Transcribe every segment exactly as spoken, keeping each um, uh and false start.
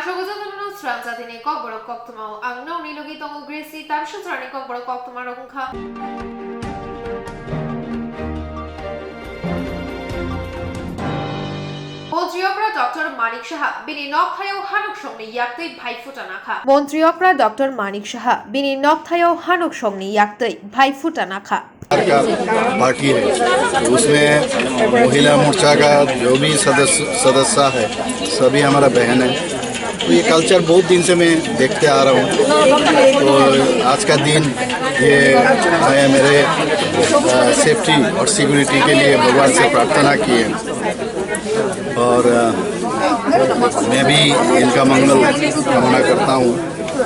Aswk jotono srang jatini kokborok koktwmao ang nokni logi tongo Gracie, tamsa jorani kokborok koktwma rok wngkha. Montri okra Doctor Manik Saha bini nokthaio hanuk songni yaktwi bhai phuta nakha. Montri okra Doctor Manik Saha bini nokthaio hanuk songni yaktwi bhai phuta nakha. का पार्टी है, तो उसमें महिला मोर्चा का जो भी सदस्य सदस्य है, सभी हमारा बहन है। तो ये कल्चर बहुत दिन से मैं देखते आ रहा हूँ। तो आज का दिन ये मैं मेरे सेफ्टी और सिक्योरिटी के लिए भगवान से प्रार्थना किए। और मैं भी इनका मंगल कामना करता हूँ।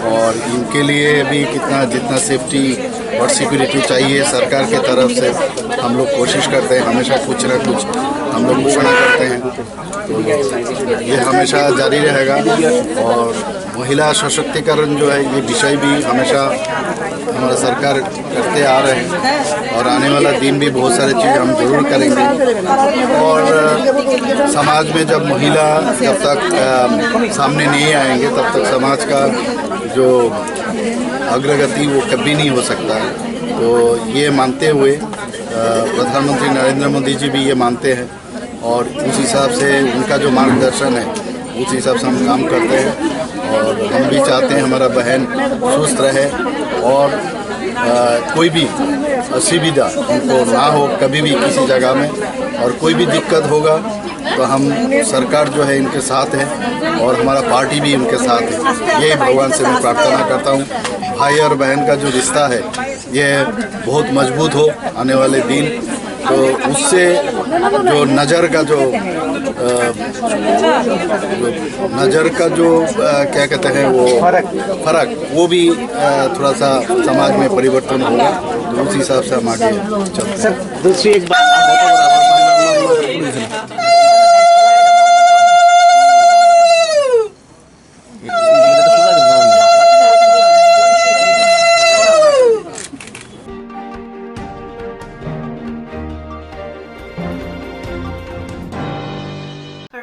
और इनके लिए भी कितना, जितना सेफ्टी और सिक्योरिटी चाहिए सरकार की तरफ से, हम लोग कोशिश करते हैं। हमेशा कुछ ना कुछ हम लोग घोषणा करते हैं, तो ये हमेशा जारी रहेगा। और महिला सशक्तिकरण जो है, ये विषय भी हमेशा हमारा सरकार करते आ रहे हैं और आने वाला दिन भी बहुत सारे चीज़ हम जरूर करेंगे। और समाज में जब महिला जब तक सामने नहीं आएंगे, तब तक समाज का जो अग्रगति, वो कभी नहीं हो सकता है। तो ये मानते हुए प्रधानमंत्री नरेंद्र मोदी जी भी ये मानते हैं और उस हिसाब से उनका जो मार्गदर्शन है, उस हिसाब से हम काम करते हैं। और हम भी चाहते हैं हमारा बहन स्वस्थ रहे और कोई भी असुविधा उनको ना हो कभी भी किसी जगह में। और कोई भी दिक्कत होगा तो हम सरकार जो है इनके साथ है और हमारा पार्टी भी उनके साथ है। यही भगवान से मैं प्रार्थना करता हूँ। भाई और बहन का जो रिश्ता है, ये बहुत मजबूत हो आने वाले दिन। तो उससे जो नज़र का जो नज़र का जो क्या कहते हैं वो फर्क, वो भी थोड़ा सा समाज में परिवर्तन होगा। तो उस हिसाब से हम आगे चलते हैं। दूसरी एक बात।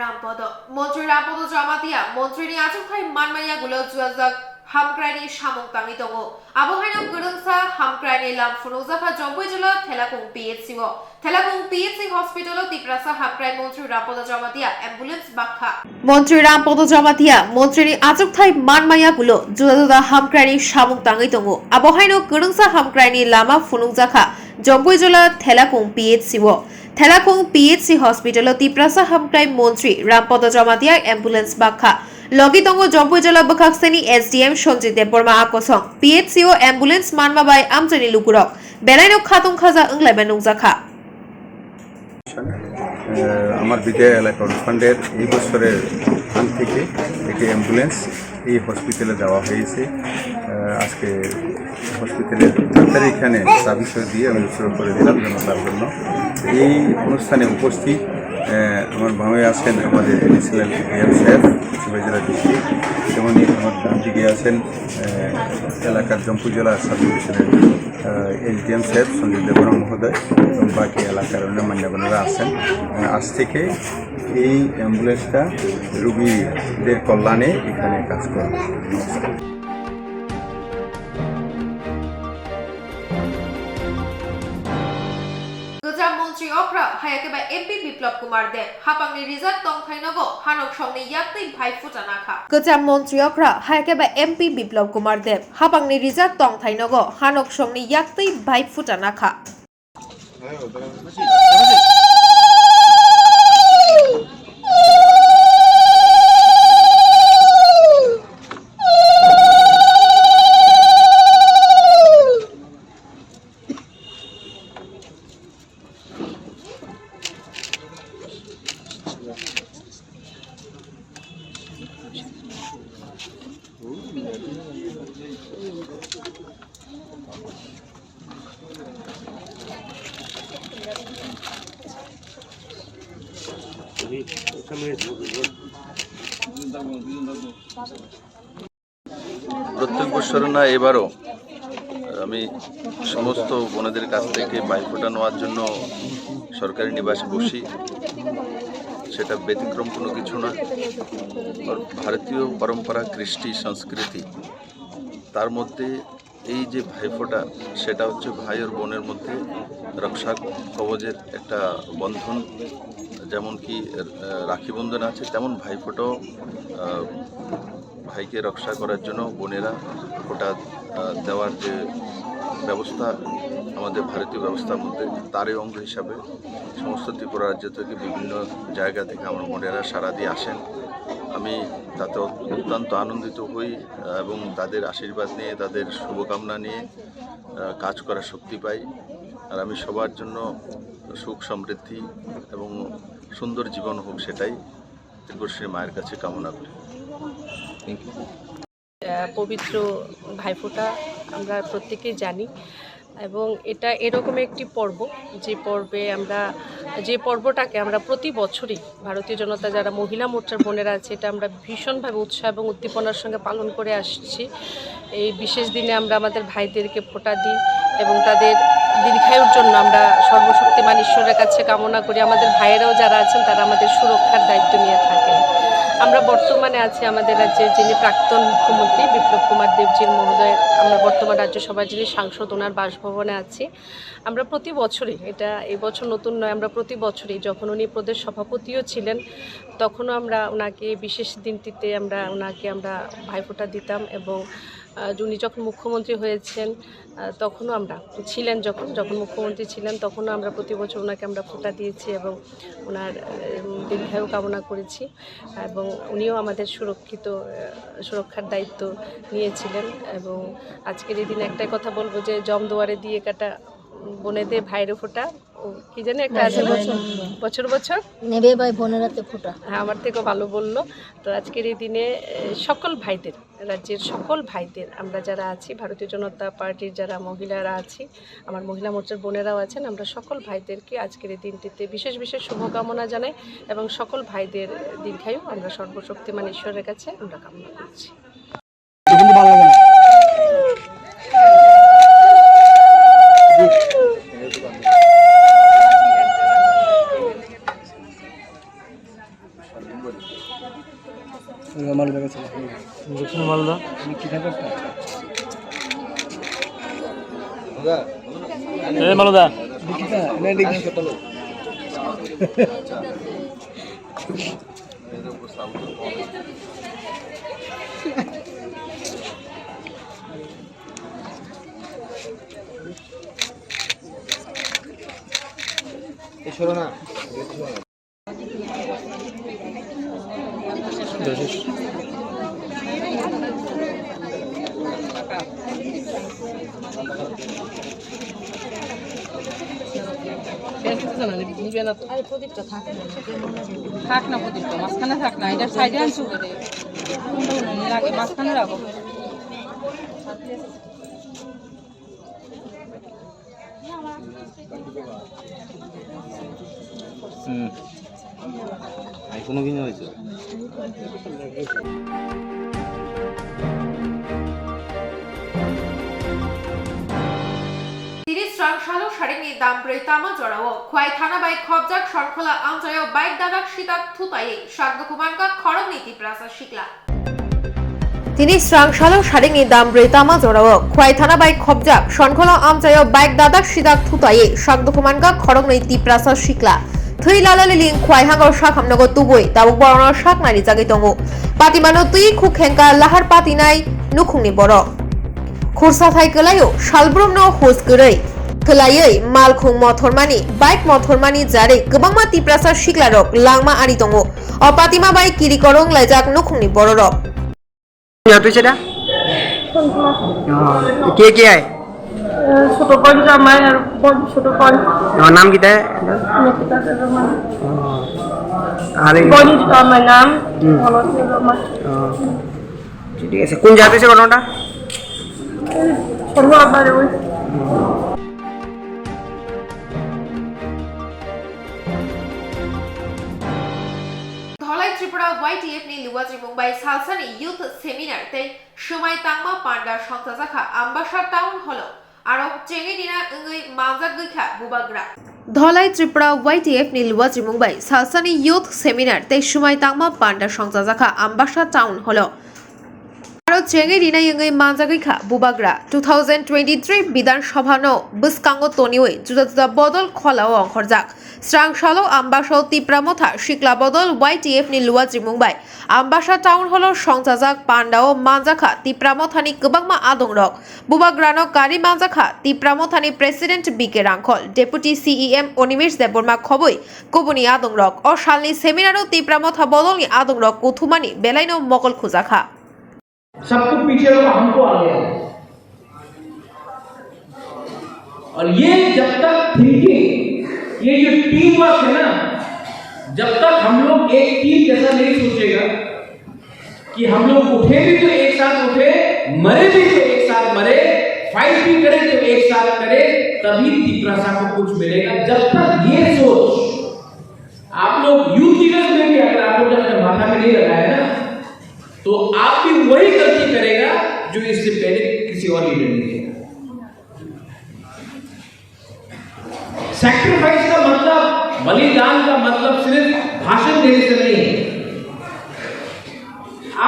Rampodo, Montri Rampodo Jamatia, Montri ni achukthai manmaya gulo juajak hamkraini samung tangwi tongo. Abo haino kwrwngsa hamkraini lam phunukjakha Jompui jila Thelakung P H C o. Thelakung P H C hospital o Tiprasa hamkrai Montri Rampodo Jamatia ambulance bakha. Montri Rampodo Jamatia, Montri ni achukthai manmaya gulo juda juda hamkraini samung tangwi tongo. Abo haino kwrwngsa hamkraini lama phunukjakha Jompui jila Thelakung P H C o. Thelakung P H C hospital o Tiprasa hamkrai Montri Rampodo Jamatia ambulance bakha. Logi tongo Jompui jila bwkhakseni S D M Sanjit Debbarma a kosong. P H C o ambulance manma bai amchaini lukurok belaino khatung khaja wnglaima nukjakha. আহ, আমার বিদায় এলাকা ফান্ডের এই বছরের ধান থেকে একটি অ্যাম্বুলেন্স এই হসপিটালে দেওয়া হয়েছে। আহ, আজকে হসপিটালের ডাক্তার এখানে সার্ভিস দিয়ে আমি শুরু করে দিলাম জনতার জন্য। এই অনুষ্ঠানে উপস্থিত, আহ, আমার ভাবে আছেন আমাদের অ্যাডিশনাল ডিএম স্যার, সুবেদার ডিস্ট্রিক্ট, তেমনি আমার ডান দিকে আছেন, আহ, এলাকার জম্পুজলা সাব ডিভিশনের, আহ, এসডিএম স্যার সঞ্জীব দেববর্মা মহোদয় এবং বাকি এলাকার অন্য মান্যগণ্যরা আছেন। আহ, আজ থেকে এই অ্যাম্বুলেন্সটা রুগীদের কল্যাণে এখানে কাজ করবে। নমস্কার। Kwcham Montri Okra, hayakhe bai M P Biplab Kumar Deb, hapangni rijak tongthai nogo hanok songni yaktwi bhai phuta nakha. Kwcham Montri Okra, hayakhe bai M P Biplab Kumar Deb, hapangni rijak tongthai nogo hanok songni yaktwi bhai phuta nakha. প্রত্যেক বছর না, এবারও আমি সমস্ত বোনেদের কাছ থেকে ভাইফোঁটা নেওয়ার জন্য সরকারি নিবাসে বসি। সেটা ব্যতিক্রম কোনো কিছু না। আর ভারতীয় পরম্পরা, কৃষ্টি, সংস্কৃতি, তার মধ্যে এই যে ভাইফোঁটা, সেটা হচ্ছে ভাই আর বোনের মধ্যে রক্ষা কবচের একটা বন্ধন। যেমন কি, আহ, রাখি বন্ধন আছে, তেমন ভাইফোঁটাও, আহ, ভাইকে রক্ষা করার জন্য বোনেরা ফোঁটা, আহ, দেওয়ার যে ব্যবস্থা আমাদের ভারতীয় ব্যবস্থার মধ্যে, তারই অঙ্গ হিসাবে সমস্ত ত্রিপুরা রাজ্য থেকে বিভিন্ন জায়গা থেকে আমার বোনেরা সাড়া দিয়ে আসেন। আমি তাতে অত্যন্ত আনন্দিত হই, আহ, এবং তাদের আশীর্বাদ নিয়ে, তাদের শুভকামনা নিয়ে, আহ, কাজ করার শক্তি পাই। আর আমি সবার জন্য সুখ সমৃদ্ধি এবং সুন্দর জীবন হোক, সেটাই ত্রিপুরেশ্বরী মায়ের কাছে কামনা করি। Thank you. আহ, পবিত্র ভাইফোঁটা আমরা প্রত্যেকেই জানি এবং এটা এরকম একটি পর্ব, যে পর্বে আমরা, যে পর্বটাকে আমরা প্রতি বছরই ভারতীয় জনতা যারা মহিলা মোর্চার বোনেরা আছে, এটা আমরা ভীষণভাবে উৎসাহ এবং উদ্দীপনার সঙ্গে পালন করে আসছি। এই বিশেষ দিনে আমরা আমাদের ভাইদেরকে ফোঁটা দিই এবং তাদের দীর্ঘায়ুর জন্য আমরা সর্বশক্তিমান ঈশ্বরের কাছে কামনা করি। আমাদের ভাইয়েরাও যারা আছেন, তারা আমাদের সুরক্ষার দায়িত্ব নিয়ে থাকেন। আমরা বর্তমানে আছি আমাদের রাজ্যের যিনি প্রাক্তন মুখ্যমন্ত্রী বিপ্লব কুমার দেবজির মহোদয়, আমরা বর্তমান রাজ্যসভার যিনি সাংসদ, ওনার বাসভবনে আছি। আমরা প্রতি বছরই, এটা এই বছর নতুন নয়, আমরা প্রতি বছরই, যখন উনি প্রদেশ সভাপতিও ছিলেন, তখনও আমরা ওনাকে বিশেষ দিনটিতে আমরা ওনাকে আমরা ভাইফোঁটা দিতাম এবং, আহ, উনি যখন মুখ্যমন্ত্রী হয়েছেন, আহ, তখনও আমরা, ছিলেন যখন, যখন মুখ্যমন্ত্রী ছিলেন, তখনও আমরা প্রতি বছর ওনাকে আমরা ফোঁটা দিয়েছি এবং ওনার, উম, দীর্ঘায়ু কামনা করেছি এবং উনিও আমাদের সুরক্ষিত, আহ, সুরক্ষার দায়িত্ব নিয়েছিলেন। এবং আজকের এই দিনে একটাই কথা বলবো যে, "জম দুয়ারে দিয়ে কাটা, বনেদে ভাইরে ফোঁটা", ও কি জানি একটা আছে না? বছর বছর। বছর বছর? নেবে ভাই বোনেরাতে ফোঁটা। হ্যাঁ, আমার থেকেও ভালো বললো। তো আজকের এই দিনে, এ, সকল ভাইদের, রাজ্যের সকল ভাইদের, আমরা যারা আছি, ভারতীয় জনতা পার্টির যারা মহিলারা আছি, আমার মহিলা মোর্চার বোনেরাও আছেন, আমরা সকল ভাইদেরকে আজকের এই দিনটিতে বিশেষ বিশেষ শুভকামনা জানাই এবং সকল ভাইদের দীর্ঘায়ু আমরা সর্বশক্তিমান ঈশ্বরের কাছে আমরা কামনা করছি। কিন্তু ভালো লাগে না। মালদা গেছে। মালদা। এ মালদা। এই সরো না। আরে প্রদীপটা থাক না। থাক না প্রদীপটা, মাঝখানে থাক না, এটা সাইডে আনছো করে। লাগে, মাঝখানে রাখো। হুম। আই কোনো দিন হয়েছে। Tini srang salo saringni dam brwi tama jorao Khwai thana bai khopjak Sonkhola amchaio bike dadak sidak thutaiwi sak dukhumankha khoroknwi Tiprasa sikla. Tini srang salo saringni dam brwi tama jorao Khwai thana bai khopjak Sonkhola amchaio bike dadak sidak thutaiwi sak dukhumankha khoroknwi Tiprasa sikla. Thwi lalaliling Khwai hango sakhamnogo tubui tabuk borokno sak narijagwi tongo. Patimano twi khukhengkha lahar patinai nukhungni borok. Khursa thai kwlaio salbrumno hus kwrwi khwlaiwi malkhung mothormani, bike mothormani jarwi kwbangma Tiprasa siklarok langma ari tongo. O patima bai kiri korong laijak nukhungni bororok. Jatwi cheda? Sonkhola. Oh, ke ke hai? Eh, ছোট বোন জামাই আর বোন, ছোট বোন। Oh, নাম কিতা? নিকিতা দেববর্মা। Oh. আরে বনি জামাই নাম, হুম। ভালো ছিল আমার। Oh. ঠিক আছে, কোন জাত হয়েছে ঘটনাটা? এই সন্ধ্যা বারে ওই। Dholai Tripura Y T F ni luwajimung bai salsani youth seminar tei swmai tangma panda songchajakha Ambasa Town Hall o. Aro chengwi dina wngwi manjagwi kha bubagra. Dholai Tripura Y T F ni luwajimung bai salsani youth seminar tei swmai tangma panda songchajakha Ambasa Town Hall o. Aro chengwi rinai wngwi manjagwi kha bubagra. Two thousand twenty-three Bidhan Sabha no bwskango toniwi juda juda bodol kholao ongkhorjak. Srang salo Ambasa o Tipra Motha Sikla Bodol Y T F ni luwajimung bai Ambasa Town Hall o songchajak panda o manjakha Tipra Mothani kwbangma adongrok. Bubagrano kari manjakha Tipra Mothani President B K Rangkhol, Deputy C E M Animesh Debbarma khobwi kubuni adongrok. O salni seminar o Tipra Motha bodolni adongrok kuthumani belaino mokol khujakha. सबको पीछे रखो, हमको आगे आओ। और ये जब तक थिंकिंग, ये जो टीम वर्क है ना, जब तक हम लोग एक टीम जैसा नहीं सोचेगा कि हम लोग उठे भी तो एक साथ उठे, मरे भी तो एक साथ मरे, फाइट भी करे तो एक साथ करे, तभी तिपरासा को कुछ मिलेगा। जब तक ये सोच आप लोग यूथ लीडर्स में भी अगर आप लोग ने अपने माथा में नहीं लगाया ना, तो आप भी वही गलती करेगा जो इससे पहले किसी और लीडर ने किया। सैक्रिफाइस का मतलब, बलिदान का मतलब सिर्फ भाषण देने से नहीं है।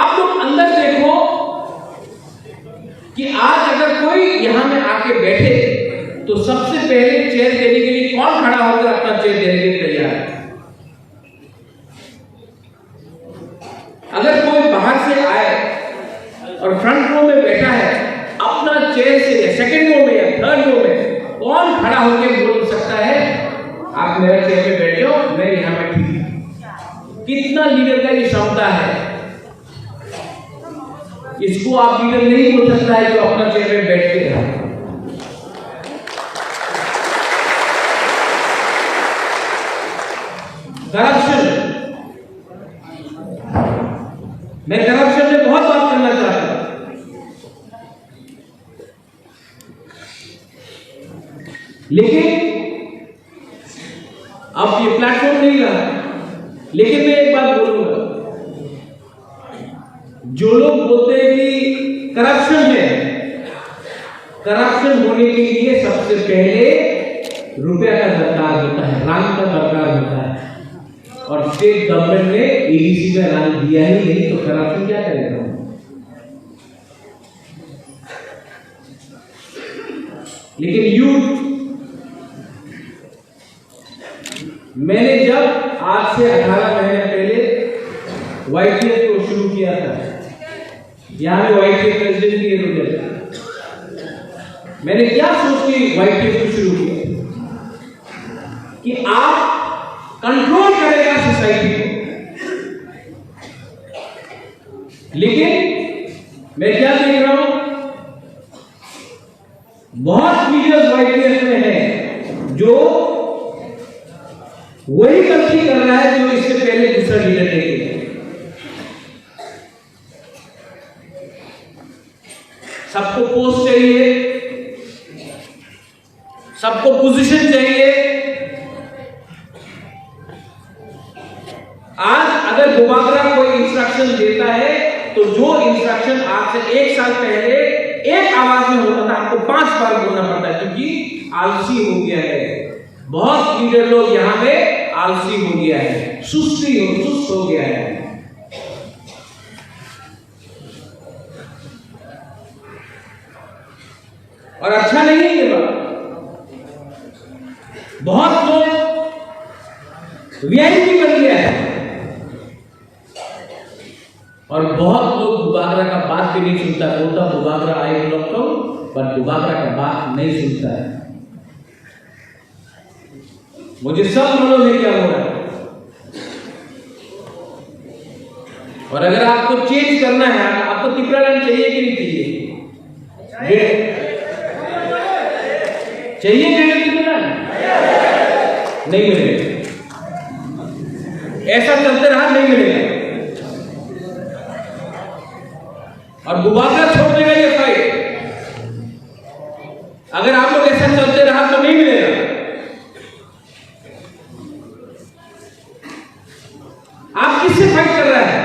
आप लोग अंदर देखो कि आज अगर कोई यहाँ में आके बैठे तो सबसे पहले चेयर देने के लिए कौन खड़ा होकर अपना चेयर देने के लिए तैयार है? अगर कोई बाहर से आए और फ्रंट रो में बैठा है, अपना चेयर से या सेकंड रो में या थर्ड रो में कौन खड़ा होकर बोल सकता है, "आप मेरा चेयर पे बैठ जाओ, मैं यहाँ पे ठीक हूँ"? कितना लीडर का ये क्षमता है? इसको आप लीडर नहीं बोल सकता है जो अपना चेयर पे बैठ के है। करप्शन, मैं करप्शन में बहुत बात करना चाहता हूं, लेकिन अब ये प्लेटफॉर्म नहीं रहा, लेकिन मैं एक बात बोलूंगा, जो लोग बोलते हैं कि करप्शन है, करप्शन होने के लिए सबसे पहले रुपया का दरकार होता है, रांग का दरकार होता है। और स्टेट गवर्नमेंट ने एडीसी में रांग दिया ही नहीं, तो करप्शन क्या करेगा? लेकिन यूथ, मैंने जब आज से अठारह महीने पहले वाईटीएफ को शुरू किया था, यहाँ पे वाईटीएफ प्रेसिडेंट भी है, मैंने क्या सोच के वाईटीएफ को शुरू किया कि आप कंट्रोल करेगा सोसाइटी को, लेकिन मैं क्या देख रहा हूं, बहुत लीडर्स वाईटीएफ में है जो वही गलती कर रहा है जो इससे पहले दूसरा लीडर ने किया। सबको पोस्ट चाहिए, सबको पोजीशन चाहिए। आज अगर बुबागरा कोई इंस्ट्रक्शन देता है तो जो इंस्ट्रक्शन आज से एक साल पहले एक आवाज में होता था, आपको पांच बार बोलना पड़ता है, क्योंकि आलसी हो गया है। बहुत लीडर लोग यहाँ पे आलसी हो गया है, सुस्ती हो, सुस्त हो गया है। और अच्छा नहीं है ये बात। बहुत लोग वीआईपी बन गया है और बहुत लोग बुबागरा का बात भी नहीं सुनता। बोलता बुबागरा आई लोग तो, पर बुबागरा का बात नहीं सुनता है। मुझे सब मालूम है क्या हो रहा है। और अगर आपको चेंज करना है, आपको तिपरालैंड चाहिए कि नहीं चाहिए? ग्रे-, चाहिए ग्रेटर तिपरालैंड? नहीं मिलेगा। ऐसा चलते रहा, नहीं मिलेगा। और बुबागरा छोड़ देगा ये फाइट। अगर आप लोग ऐसा चलते रहा तो नहीं मिलेगा। आप किससे फाइट कर रहा है?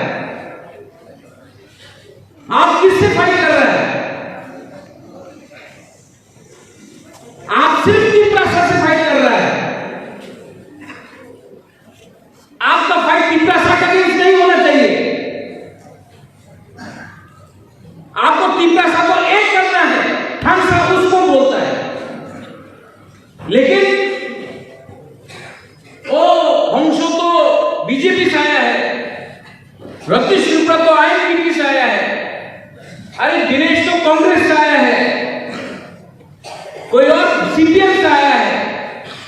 आप किससे फाइट कर रहा है? आप सिर्फ तिपरासा से फाइट कर रहा है।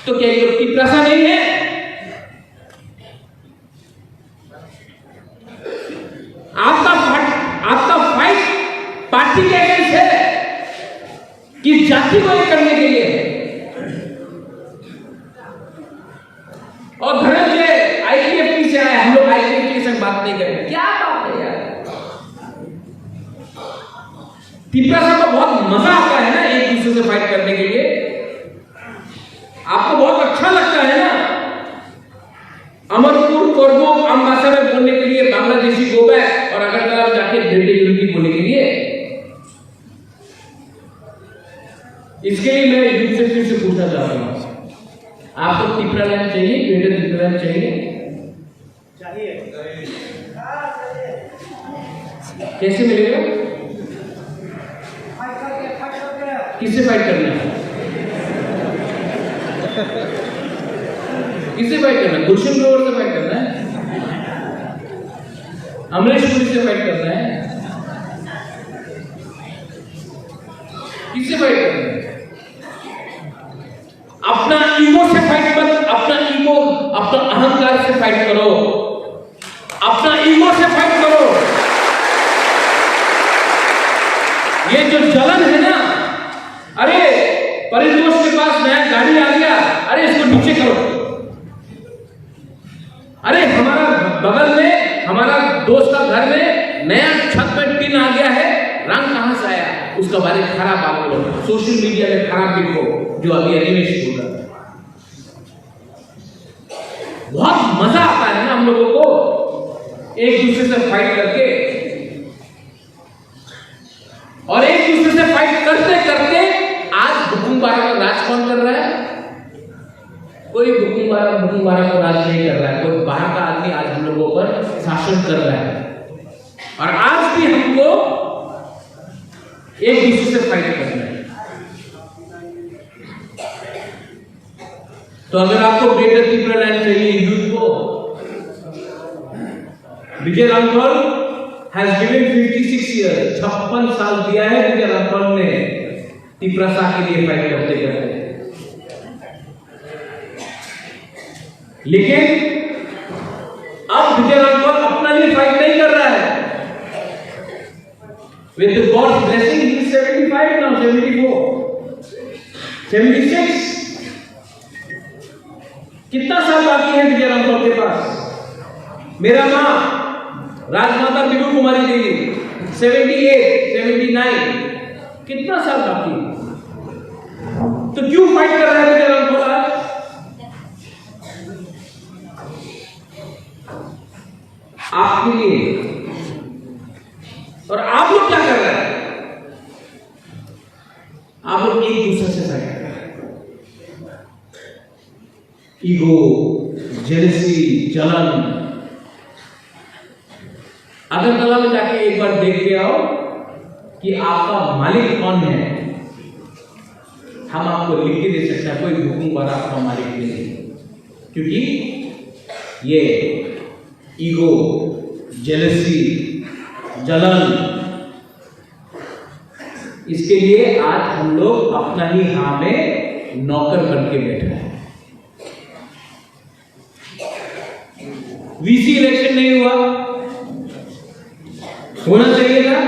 तो क्या ये लोग तिपरासा नहीं है? आपका फाइट, आपका फाइट पार्टी के अगेंस्ट है कि जाति को एक करने के लिए है? और धनंजय आईपीएफटी से आए, हम लोग आईपीएफटी के संग बात नहीं करेंगे। क्या बात है यार? तिपरासा को बहुत मजा आता है ना एक दूसरे से फाइट करने के लिए। आपको बहुत अच्छा लगता है ना अमरपुर, करबोक, अम्बासा में बोलने के लिए, बांग्लादेशी गो बैक और अगरतला में जाके बेटे यूनिटी बोलने के लिए। इसके लिए मैं यूथ से फिर से पूछना चाहता हूँ, आपको तिपरा लैंड चाहिए, ग्रेटर तिपरा लैंड चाहिए? कैसे मिलेगा? किससे फाइट करना है? किससे फाइट करना है? गुलशन ग्रोवर से फाइट करना है? अमरीश पुरी से फाइट करना है? किससे फाइट करना है? अपना ईगो से फाइट मत, अपना ईगो, अपना अहंकार से फाइट करो, अपना ईगो से फाइट करो। ये जो जलन है ना, अरे परितोष के पास नया गाड़ी आ गया, अरे इसको नीचे करो। अरे हमारा बगल में हमारा दोस्त का घर में नया छत पे टीन आ गया है, रंग कहाँ से आया, उसका बारे खराब आप लोग सोशल मीडिया में खराब लिखो, जो अभी अनिमेश बोल रहा था। बहुत मजा आता है ना हम लोगों को एक दूसरे से फाइट करके। और एक दूसरे से फाइट करते करते आज हुकुम बारा का राज कौन कर रहा है? कोई हुकुम बारा, हुकुम बारा को राज नहीं कर रहा है। कोई बाहर का आदमी आज हम लोगों पर शासन कर रहा है। और आज भी हमको एक दूसरे से फाइट करना है। तो अगर आपको ग्रेटर तिपरा लैंड चाहिए यूथ को, विजय रामफल has given fifty six years, छप्पन साल दिया है विजय रामफल ने तिपरासा के लिए फाइट करते करते। लेकिन अब विजय रामफल अपना लिए फाइट नहीं कर रहा है। With the God's blessing, he is seventy five now, seventy four, seventy six। कितना साल बाकी है विजय रामफल के पास? मेरा माँ राजमाता बिरु कुमारी Devi, seventy eight, seventy nine, कितना साल बाकी है? तो क्यों फाइट कर रहा है विजय रामफल आज? आपके लिए। और आप लोग क्या कर रहे हैं? आप लोग एक दूसरे से फाइट कर रहे हैं। ईगो, जेलसी, जलन। अगरतला में जाके एक बार देख के आओ कि आपका मालिक कौन है। हम आपको लिख के दे सकते हैं, कोई हुकुम वाला आपका मालिक नहीं है। क्योंकि ये ईगो, जेलसी, जलन, इसके लिए आज हम लोग अपना ही हाँ में नौकर बन के बैठे हैं। वीसी इलेक्शन नहीं हुआ, होना चाहिए था,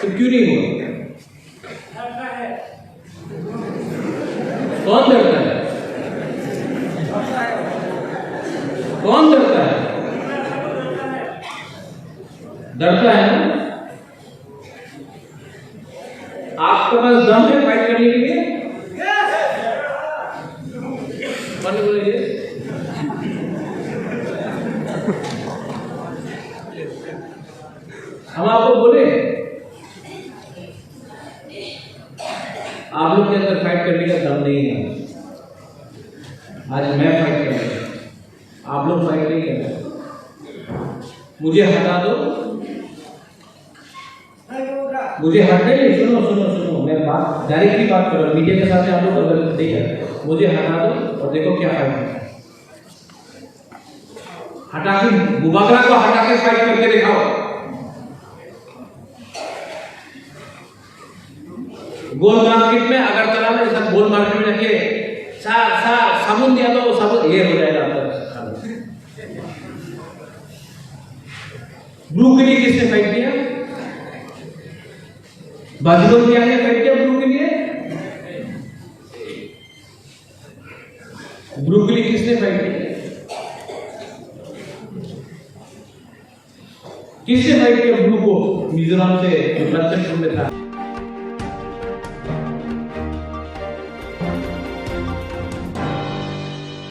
तो क्यों नहीं हुआ? कौन डरता है? कौन डरता है? डरता है ना? आपके पास दम है फाइट करने के लिए? कौन बोलेंगे? हम आपको बोले, आप लोग के अंदर फाइट करने का दम नहीं है। आज मैं फाइट कर रहा हूँ, आप लोग फाइट नहीं कर रहे। मुझे हटा दो। मुझे हटने नहीं, सुनो, सुनो, सुनो, मैं बात, डायरेक्टली बात कर रहा हूँ, मीडिया के साथ आप लोग गलत नहीं कर रहे। मुझे हटा दो और देखो क्या फाइट है। हटा के, बुबागरा को हटा के फाइट करके दिखाओ। गोल मार्केट में, अगरतला में ऐसा गोल मार्केट में जाके, "सर, सर, साबुन दिया तो, साबुन," ये हो जाएगा आपका। ब्रू के लिए किसने फाइट किया? बाजीगर क्या है फाइट किया ब्रू के लिए? ब्रू के लिए किसने फाइट किया? किसने फाइट किया ब्रू को? मिजोरम से ब्लड चेक करने था।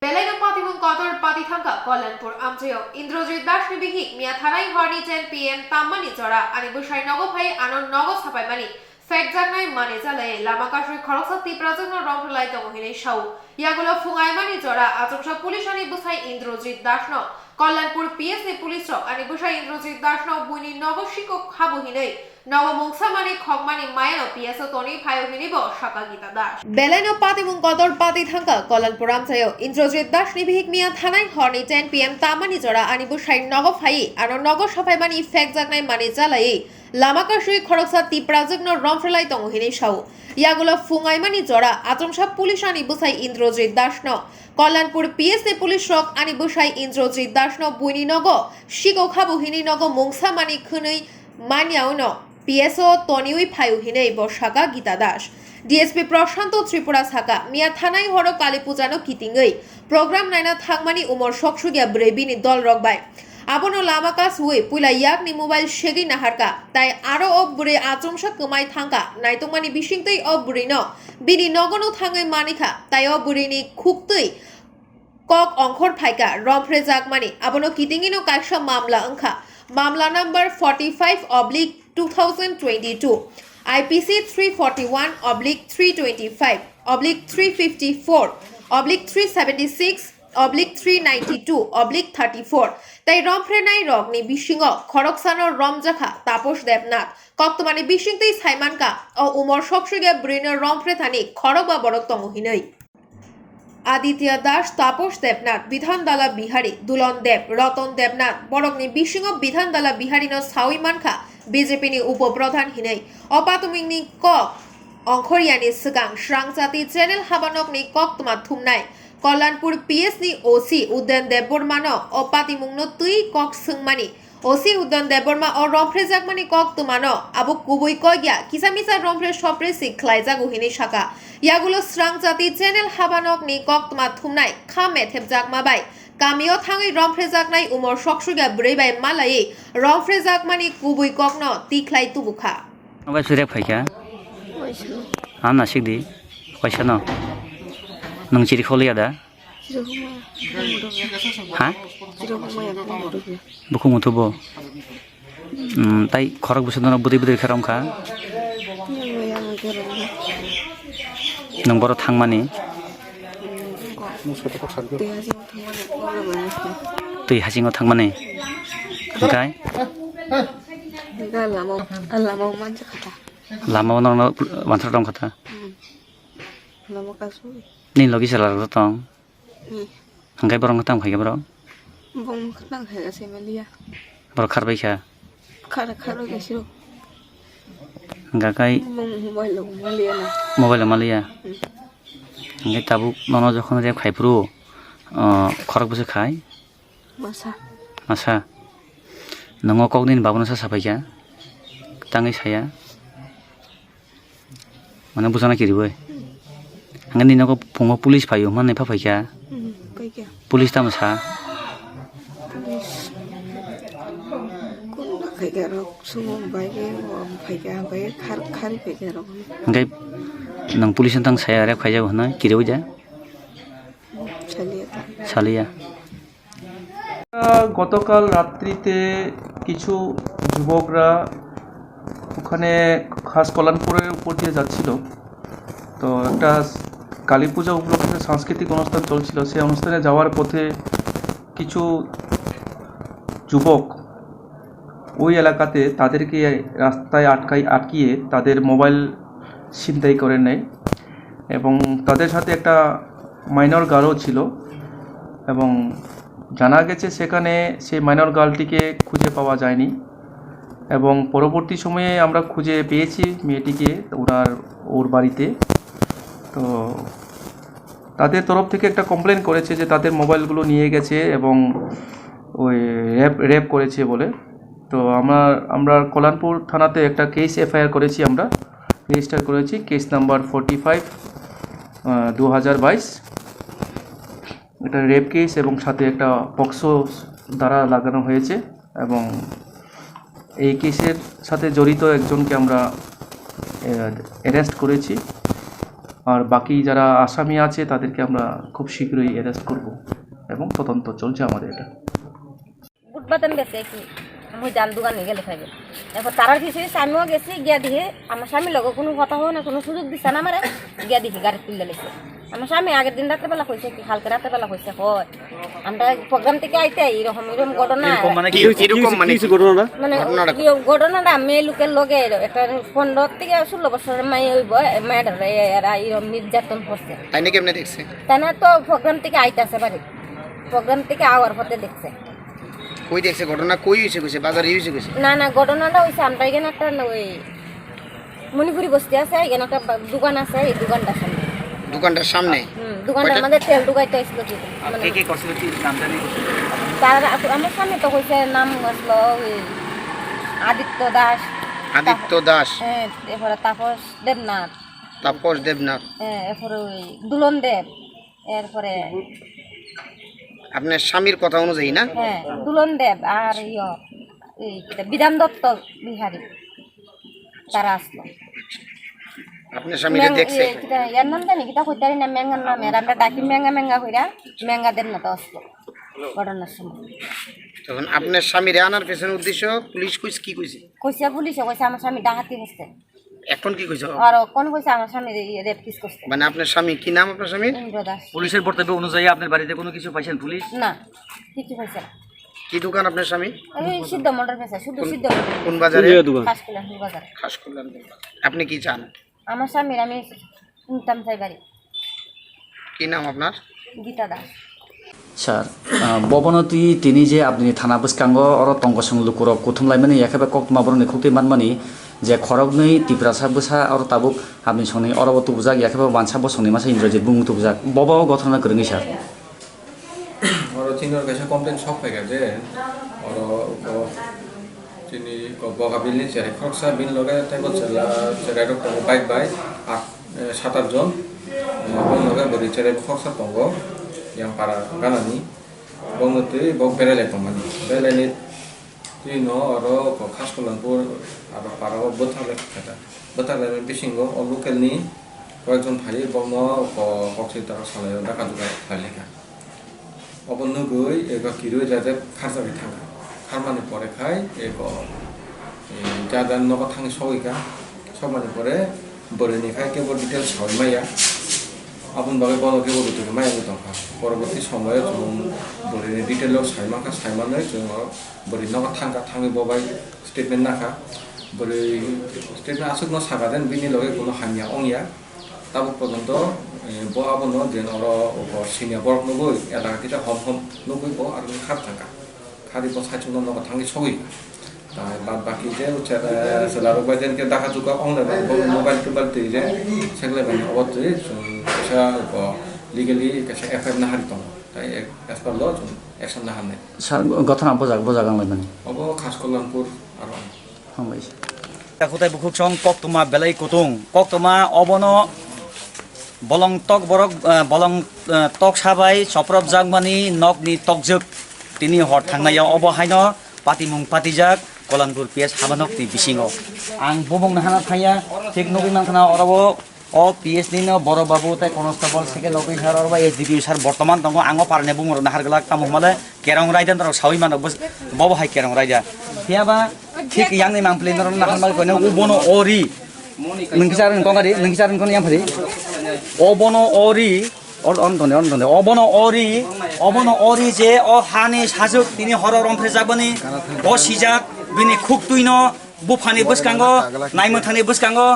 Belaino patimung kotor pati thangkha Kalyanpur amchaio. Indrajit Dasni bihik miya thanai horni ten P M tammani jora ani bwsai nogo phai ano nogo sapaimani phekjaknai mani jalai lama kasui khoroksa Tiprajwkno romphwrwlai tongo hinwi sao. Yagulo phungaimani jora achuksa police ani bwsai Indrajit Dasno Kalyanpur P S ni police rok ani bwsai Indrajit Dasno buini nogo sikok habu hinwi nogo mungsa mani khokmani mayano P S o toni phaio hinwi bo saka Gita Das. Belaino patimung kotor pati thangkha Kalyanpur amchaio. Indrajit Dasni bihik miya thanai horni ten P M tammani jora ani bwsai nogo phai ano nogo sapaimani phekjaknai mani jalai lama kasui khoroksa Tiprajwkno romphwrwlai tongo hinwi sao. Yagulo phungaimani jora achomsa police ani bwsai Indrajit Dasno Kalyanpur P S ni police rok ani bwsai Indrajit Dasno buini nogo sikok habu hinwi nogo mungsa mani khwnwi manyauno P S o toniwi phaio hinwi bo saka Gita Das. D S P Prashanto Tripura saka, miya thanai horo Kali Puja no kitingwi program naina thangmani umor soksugya bwrwi bini dol rok bai. Abono lama kasui puila yakni mobile segwi naharka, tai aro o bwrwi achomsa kwmai thangka, naitokmani bisingtwi o bwrwino bini nogono thangwi manikha, tai o bwrwini khuktwi kok ongkhor phaika, romphrejakmani. Abono kitingino kaisa mamla wngkha, mamla number forty five oblique two thousand twenty-two, I P C three forty one oblique three twenty five oblique three fifty four oblique three seventy six oblique three ninety two oblique thirty four, tei romphrenai rokni bisingo khoroksano romjakha Taposh Debnath. Koktwmani bisingtwi saimankha, o umor soksugya bwrwino romphre thani khorokba borok tongo hinwi. Aditya Das, Taposh Debnath, Bidhan Dala Bihari, Dulon Deb, Roton Debnath, borokni bisingo Bidhan Dala Bihari no sawi mankha B J P ni upo pradhan hinwi. O patimungni kok ongkhorya ni swkang Srangchati channel habanokni koktwma thumnai Kalyanpur P S ni O C Udayan Debbarma no o patimungno twi kok swngmani. O C Udayan Debbarma o romphrejakmani koktwmano abo kubui kok ya, kisa misa romphreh sophreh si khlaijago hinwi saka. Yagulo Srangchati channel habanokni koktwma thumnai kha methepjakma bai kamio thangwi romphrejaknai umor soksugya bwrwi bai malaiwi romphrejakmani kubui kokno tikhlai tubukha. Obai surek phaikha? Waisa. Ang nasik di. Waisa no? Nwng chiri kholiya da? Chirokma, bukhung muthubya. Ha? Chirokma, bukhung muthubya. Bukhung muthubo? Hmm, tai khorok bwswk nono bwtwi bwtwi khe romkha? Yang yang khe romkha. Nwng boro thangmani? Twi hasingo thangmani, problem ani. Twi hasingo thangmani? Hwnkhe? Hwnkhe lama, lama mansa kha ta. Lama o norokno wanthra romkha ta? Hmm. Lama kasu. Nini logi chwla rok tong? Hmm. Hwnkhe borok no tamo khaikha borok? Bong khna khaikha se maliya. Borok kharbai kha? Khar, khar bai siro. Hwnkhe kai? Bong mobile lo maliya na. Mobile lo maliya? Hmm. Hwnkhe tabuk nono jokhon rep khai phuru, ah, khorok bwswk khai? Masa. Masa. Nongo kok nini babuno sa sapaikha? Tangwi saya? Mane bujana kiriwi. Hwnkhe nini nogo phungo police phaio hwnmani pha phaikha. Hmm, phaikha. Police tamo sa? Police. Kunna khaikha rok sumo bai khe, o phaikha, bai khar, khari phaikha rok. Hwnkhe nwng police no tang saya rep khaijago hwnwi kiriwi da? Saliya ta. Saliya. গতকাল রাত্রিতে কিছু যুবকরা ওখানে খাস কল্যাণপুরের উপর দিয়ে যাচ্ছিল। তো একটা কালী পূজা উপলক্ষে সাংস্কৃতিক অনুষ্ঠান চলছিল। সেই অনুষ্ঠানে যাওয়ার পথে কিছু যুবক ওই এলাকাতে তাদেরকে রাস্তায় আটকাই, আটকিয়ে তাদের মোবাইল ছিনতাই করে নেয় এবং তাদের সাথে একটা মাইনর গার্লও ছিল এবং জানা গেছে সেখানে সেই মাইনর গার্লটিকে খুঁজে পাওয়া যায়নি। এবং পরবর্তী সময়ে আমরা খুঁজে পেয়েছি মেয়েটিকে ওনার, ওর বাড়িতে। তো তাদের তরফ থেকে একটা কমপ্লেন করেছে যে তাদের মোবাইলগুলো নিয়ে গেছে এবং ওই রেপ, রেপ করেছে বলে। তো আমরা, আমরা কল্যাণপুর থানাতে একটা কেস এফআইআর করেছি, আমরা রেজিস্টার করেছি, কেস নাম্বার ফর্টি ফাইভ, দু হাজার বাইশ। এটা রেপ কেস এবং সাথে একটা পক্সো ধারা লাগানো হয়েছে এবং এই কেসের সাথে জড়িত একজনকে আমরা অ্যারেস্ট করেছি। আর বাকি যারা আসামি আছে তাদেরকে আমরা খুব শীঘ্রই অ্যারেস্ট করব এবং তদন্ত চলছে আমাদের এটা। বুট বাদাম বেচে কি? আমি জান দোকানে গেলে খাইবে। এরপর তারার পিছে পিছে আমিও গেছি, গিয়া দেখি আমার স্বামীর লগে কোনো কথা হয় না, কোনো সুযোগ দিচ্ছে না আমারে। গিয়া দেখি গাড়ি তুলে লেছে। আমার স্বামী আগের দিন রাতের বেলা কইছে কি, কালকে রাতের বেলা কইছে, "হয়, আমরা প্রোগ্রাম থেকে আইতে এরকম এরকম ঘটনা।" এরকম মানে কি? কি হয়েছে? এরকম কি হয়েছে? মানে কি হয়েছে ঘটনাটা? মানে ঘটনাটা কি? কি ঘটনাটা, মেয়ে লোকের লগে একটা পনেরো থেকে ষোলো বছরের মেয়ে, ওই বয়-, মেয়েটারে এরা এরকম নির্যাতন করছে। তাই নাকি? আপনি দেখছে? তাই না তো, প্রোগ্রাম থেকে আইতাছে বাড়ি, প্রোগ্রাম থেকে আওয়ার পথে দেখছে। কই দেখছে ঘটনা? কই হয়েছে কইছে? বাজারে হয়েছে কইছে? না, না, ঘটনাটা হইছে আমরা এখানে একটা ন-, ওই মণিপুরি বস্তি আছে, এখানে একটা বা-, দোকান আছে, এই দোকানটার সামনে। দোকানটার সামনে? হুম, দোকানটার কয়টা? মধ্যে তেল ঢুকাইতে আসলো কি? আর মানে কে কে করছিল কি নাম জানি? তার আপ-, আমার স্বামী তো কইছে নাম আসলো ওই আদিত্য দাস। আদিত্য দাস। হ্যাঁ, এরপরে তাপস দেবনাথ। তাপস দেবনাথ। হ্যাঁ, এরপরে ওই দুলন দেব। এরপরে আপনার স্বামীর কথা অনুযায়ী না? হ্যাঁ, দুলন দেব আর ইয়ো, এই কিতা, বিধান দত্ত বিহারী, তারা আসলো। আপনার স্বামীরে মেং-, দেখছে? ইয়ে, কিতা, ইয়ার নাম জানি, কিতা কইতারি না, মেঙ্গার নাম, এর আমরা ডাকি মেঙ্গা মেঙ্গা কইরা, মেঙ্গা দেবনাথ আসলো ঘটনার সময়। তখন আপনার স্বামীরে আনার পেছনে উদ্দেশ্য পুলিশ কইছে, কি কইছে? কইছে পুলিশে, কইছে আমার স্বামী ডাকাতি করছে। এখন কি কইছে? আর কোন কইছে আমার স্বামীরে রেপ কেস করছে। মানে আপনার স্বামী, কি নাম আপনার স্বামীর? ইন্দ্র দাস। পুলিশের বক্তব্য অনুযায়ী আপনার বাড়িতে কোনো কিছু পাইছেন পুলিশ? না, কিছু পাইছে না। কি দোকান আপনার স্বামী? আমি সিদ্ধ মন্ডল বেচা, শুধু কোন, সিদ্ধ মন্ডল। কোন বাজারে? কোন জায়গার দোকান? খাস কল্যাণপুর বাজার। খাস কল্যাণপুর বাজার। আপনি কি চান? আমার স্বামীর আমি নিতাম চাই বাড়ি। কি নাম আপনার? গীতা Das. Sir, ah, bobono twi tini je abni thana bwskango oro tongkosong lukurok kuthumlaimani yakhe bai koktwma borokni khuktwi manmani je khoroknwi Tiprasa bwsa oro tabuk abni songni oro bo tubujak, yakhe bai wansa bosongni masa Indrajit bumung tubujak, bobo gothorno kwrwngwi sir. Oro chini oro kaisa complaint sok phaikha je oro, o, chini ko boga bini cherai khoroksa bini loge tei bo chwla, cherai rok tongo bike bai, ah, eh, sat at jon. Eh, bini loge bwrwi cherai khoroksa tongo, yang para ganani. Bongni twi bo berai lai tongmani. Berai laini twi no oro ko Khas Kholangpur aro para o bwthak lai kha. Bwthak lai bisingo o local ni koyekjon phaiwi bongno ko kok swi taro salai o daka duka khlai lai kha. Obo nugwi ego kirui rajak kharjagwi thangkha. Kharmani pore khai ego, eh, jada nogo thangwi sogwi kha. Sokmani pore bwrwini khai kebo details saui maya. Aboni bagwi bono kebo rutugwi maya wngwi tongkha. Poroborti somoyo chwng bwrwini detail o sai mankha, sai manwi chwng o bwrwi nogo thangkha, thangwi bo bai statement nakha. Bwrwi statement aswkno sakha den bini loge kuno hamya wngya. Tabuk porjonto, eh, bo abono je oro senior borok nugwi elaka kisa hom hom nugwi bo aro kha thangkha. Khari bo saichungno nogo thangwi sogwi. Tai bad baki je uche, eh, chwla rok bai je ke daka duka ong le bo mobile tobile twi je sekle bani obo twi chwng kaisa bo legally kaisa F I R nahari tongo. Tai ek-, as per law chwng action naharnai. Sir, gothona bojak, bojak ang laimani. Obo Khas Kholangpur aro. Hambai. Khutai bukhuk song koktwma belai kutung. Koktwma obono bolong tok borok, eh, bolong, eh, tok sabai chopropjakmani nokni tokjwk tini hor thangnai obo haino patimung patijak Kolanpur P S habanokni bisingo. Ang bumung nahana thangya, thik nugwi mankha na oro o O P S ni no borok babu tei constable second officer oro bai S D P O sir bortoman tongo, ang o parani bumung rok nahar glak tamo hwnmale kerong raida norok saui mano bos-, bobo hai kerong raida. Phiya ba thik yang ni mangpili norok nahar mal koino u bono ori. Nungkisa rung kong ari, nungkisa rung kong yang phari. O bono ori, or on tone, on tone. O bono ori, o bono ori je o hani sajwk tini horo rom phre jabani, o sijak bini khuk twi no Buphani bwskango, naimwthangni bwskango,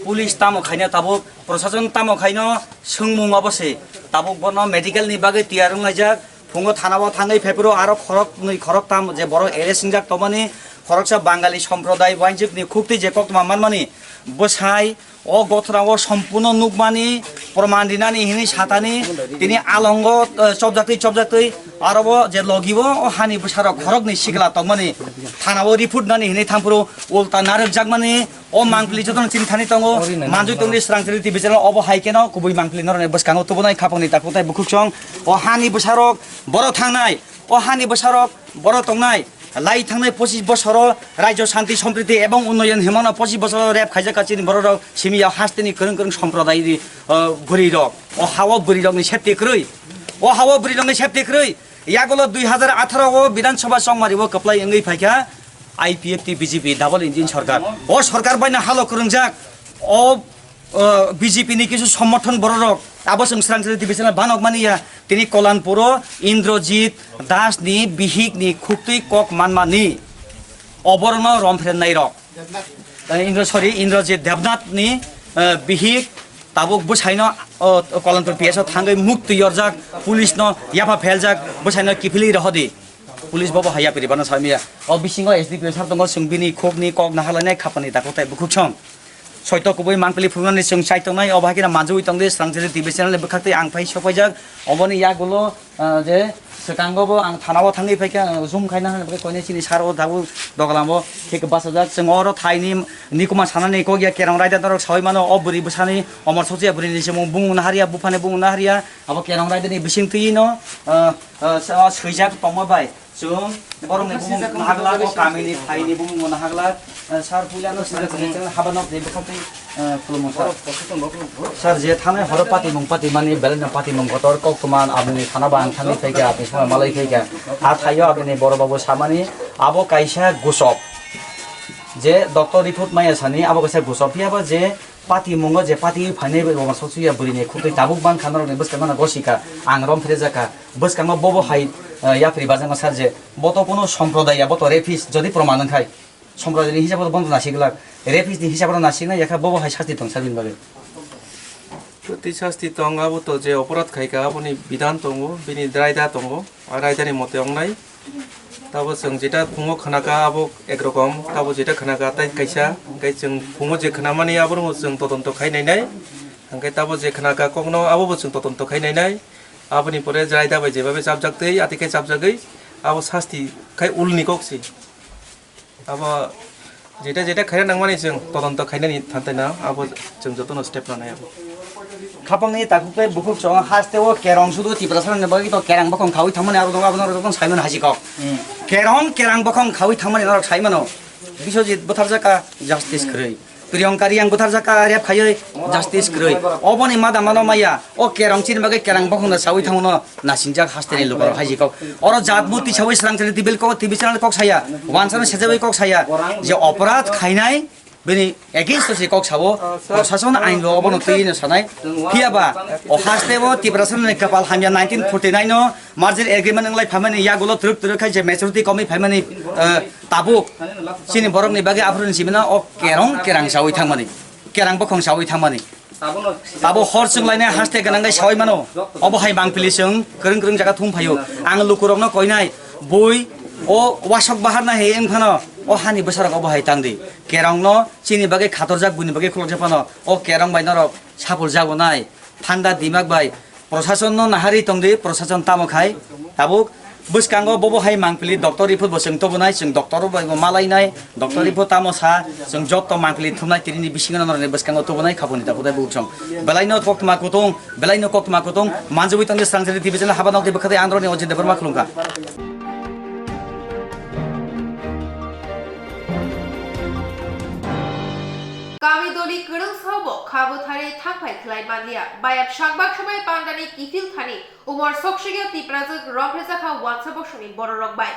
police tamo khaina tabuk, prosason tamo khaino swngmung obo se. Tabuk bono medical ni bagwi tiyar wnglaijak, phungo thana o thangwi phaiphuru aro khorok nwi khorok tam je borok arrest wngjak tongmani, Khoroksa Bangali somproday wainjwkni khuktwi je koktwma manmani bwsai o gothorao sompurno nukmani, proman rinani hinwi satani, tini alongo, eh, chopjaktwi chopjaktwi, aro o je logi o, o hani bwsarok khoroknwi sikla tongmani, thanao report nani hinwi thangphuru ulta narwkjakmani, o mangpili jotono chini thani tongo, manjui tongdi Srangchari T V channel, obo hai keno kubui mangpili norokni bwskango tubunai khapangni takhuk tei bukhuksong, o hani bwsarok boro thangnai, o hani bwsarok boro tongnai, lai thangnai pochis bosoro Rajyo Shanti Sompriti ebong Unnoyon himano pochis bosoro rep khaijak ka chini bororok simi ya hasteni kwrwng kwrwng somprodaini, o, bwrwirok. O hao bwrwirokni safety kwrwi. O hao bwrwirokni safety kwrwi. Yagulo dui hazar atharo o Bidhan Sabha chongmari o kwplai wngwi phaikha I P F T B J P double engine sorkar. O sorkar baino halo kwrwngjak. O O, B J P ni kisu somorthon bororok abo chwng Srangchari T V channel banok mani ya, tini Kolanpuro Indrajit Das ni bihik ni khuktwi kok manmani oborno romphrenai rok. Eh, Indra, sorry, Indrajit Debnath ni, eh, bihik tabuk bwsaino, o, Kolanpur P S o thangwi muktwi yorjak, police no yapha pheljak, bwsaino kiphilwi rohodi. Police bobo haya piri bana samya. O bisingo S D P O sar tongo, chwng bini khokni kok nahalainai khapani takhuk tai bukhuksong. Soito kubui mangpili phunuknani chwng chai tongnai, obo hai kheno manjui tongdi, Srangchari T V channel ni bwkhaktwi ang phai sopaijak. Oboni yagulo, ah, je swkango bo ang thanao thangwi phaikha, ah, zoom khaina hwnwi bagwi koinai chini saro dabu dogalamo thik bachajak. Chwng oro thaini nikuma sanani kok ya kerong raida norok saui mano, o bwrwi bwsani omor sokchiya bwrwini se mung bumung naharya, buphani bumung naharya, abo kerong raidani bising twino, ah, ah, sa-, swijak tongma bai. Chwng borokni bumung nahaglak, o kamini phaini bumung nahaglak, eh, sir puilano sir chwng habanok ni bwkhaktwi, eh, khulumung sir. Sir, je thanai horo patimung patimani, belai no patimung kotor koktwma aboni thana ba ang thangwi phaikha, aboni songwi malai phaikha. A thaio aboni borok babu samani, abo kaisa gusok. Je doctor report maya sani, abo kaisa gusok. Phiya ba je Patimungo je patiwi phainai bai bo soksuya bwrwini khutwi tabuk mankha norokni bwskango no gosika ang rom phrejakha bwskango bobo hai, eh, yapri bajakno sar je bo to kuno somprodaya bo to rapist jodi proman wngkhai somprodayani hisabo bono nasikglak rapistni hisabo nasikna yakha bobo hai sasti tong sar bini bagwi. Twi sasti tong abo to je oporad khaika aboni bidhan tongo bini draida tongo a raidani mote wngnai. Tabo chwng jeta phungo khnaka abo ek rokom, tabo jeta khnaka tai kaisa, hwnkhe chwng phungo je khnamani abono chwng todonto khai nainai, hwnkhe tabo je khnaka kokno abobo chwng todonto khai nainai, aboni pore jai dabai jebabe chapjak twi, atwi khe chapjagwi abo sasti khai ulni kok se. Abo Jeta jeta khaina nangmani chwng todonto khainani thantaina abo chwng jotono step nanai abo. Khapangni takhuk tei bukhuk chwng haste o kerong sudu Tiprasa ni bagwi to kerang bokhong khawi thangmani abo dong abo norok jotono saimano haji kok. Hmm. Kerong kerang bokhong khawi thangmani norok saimano. Biswajit butharjaka justice kwrwi. Priyanka Riyang butharjaka rep khaiwi justice kwrwi. Oboni mada mano maya o kerong chini bagwi kerang bokhong da sawi thangmano. Nasingjak hasteni lukurok hai je kok. Oro jat murti sawi srang srang tibil kok, T V channel kok saya, wansano sejawi kok saya, je oporad khainai bini against se kok sao, prosason ain lo obono twi no sanai. Phiya ba o haste o Tiprasa ni kapal hamya nineteen forty nine no merger agreement wnglai phaimani yagulo truk truk khai je majority komwi phaimani, eh, tabuk chini borok ni bagwi aphuru ni simina o kerong kerang sawi thangmani, kerang bokhong sawi thangmani. Abo hor chwng lainai haste gwnang gai sawi mano. Obo hai mangpili chwng kwrwng kwrwng jaga thum phaio. Ang lukurokno koinai, bui o wasok bahar na he wng phano o hani bwsarok obo hai tang di. Kerong no chini bagwi khatorjak, buini bagwi khulokjak phano o kerong bai norok sapul jago nai. Thanda dimak bai prosason no nahari tong di, prosason tamo khai tabuk Bwskango bobo hai mangpili doctor report bo chwng tubunai, chwng doctor bai bo malainai, doctor report tamo sa, chwng jotto mangpili thumnai tini ni bisingo norokni bwskango tubunai khaboni da budai buchung. Belaino koktwma kutung, belaino koktwma kutung, manjui tongni srangchari division haba nokni bwkhati androni Ojit Debbarma khulumkha. Kami doli kwrwng sao bo kha bwthari thangphai khlai manliya, bayap sakbak swbai pandani kiphil thani Umor soksugia Tiprajwk romphrejakha wansa bosongni bororok bai.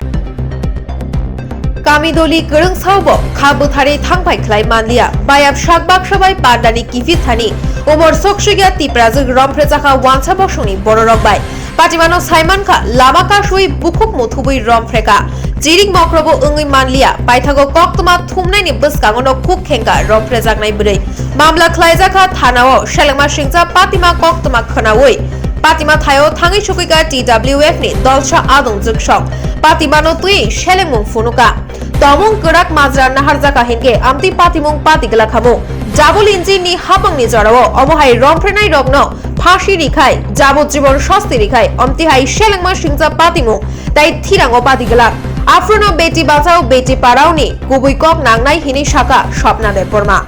Kami doli kwrwng sao bo kha bwthari thangphai khlai manliya, bayap sak baksa bai pandani kiphil thani umor soksugia Tiprajwk romphrejakha wansa bosongni bororok bai. Patimano saimankha lama kasui bukhuk muthubui romphrekha, chirik mokrobo wngwi manliya, paithago koktwma thumnaini bwskangono khuk khengkha romphrejaknai bwrwi. Mamla khlaijakha thanao selengma singcha patima koktwma khwnaui Patima thaio thangwi sukuika T W F ni dolsa adong jwksong. Patimano twi selengmung phunuka. Tomung kwrak majra naharjaka hinkhe amtwi patimung pati glak hamu. Jabul injin ni hapang ni jorao omo hai romphrenai rokno phasi rikhai, jabujibon sosti rikhai, amtwi hai selengma singcha patimung tai thirango pati glak. Aphruno Beti Bachao Beti Padhao ni kubui kok nangnai hinwi saka Swapna Debbarma.